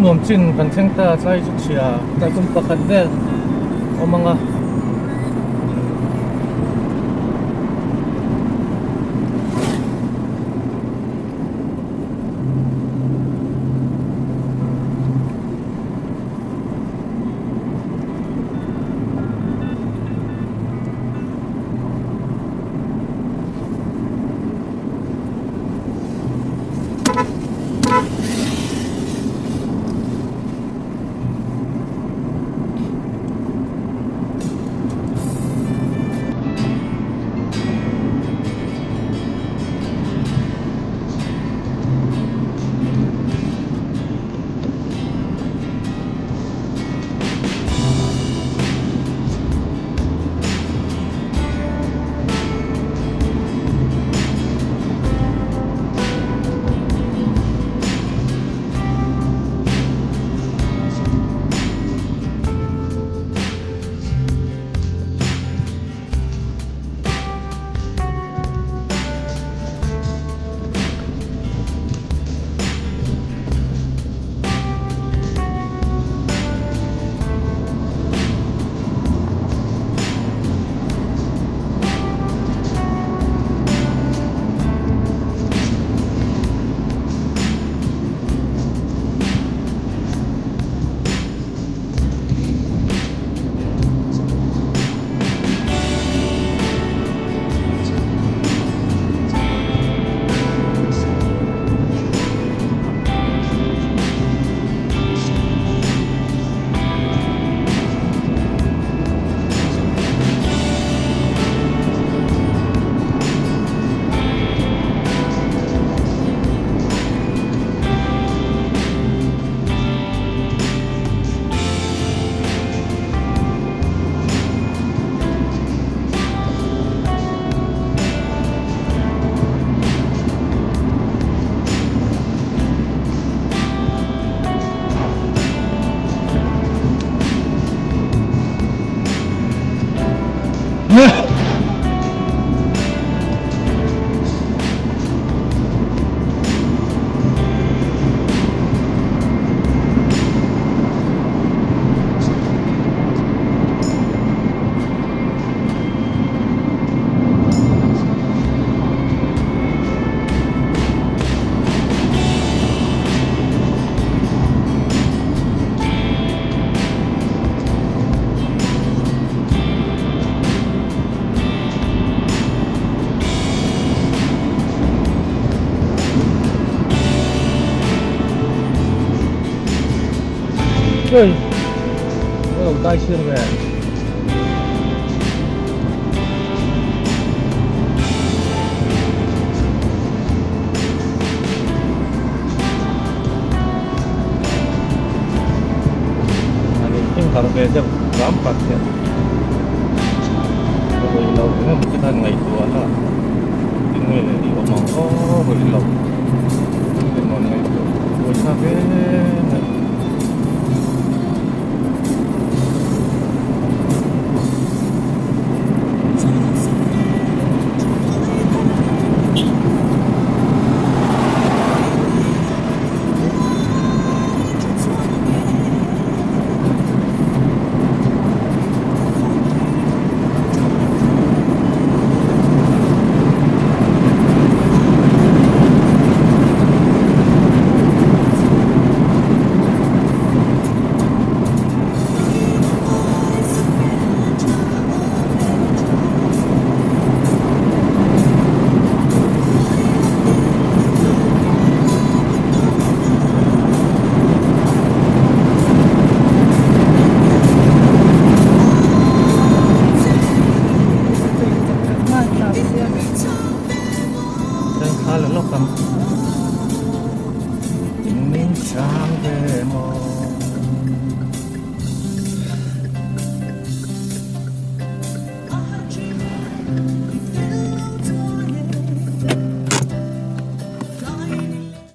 Nuam chin kan thleng ta tlai chu chhia tah chuan pakhat vel awm ang a. Oi, oh, dai sir ve. Ani thing har ve deuh ram pak hian ka hawi lo eng emaw te khan ngaihtuah a tinge i awm ang aw hawi lo emaw ngaihtuah buai thlak em.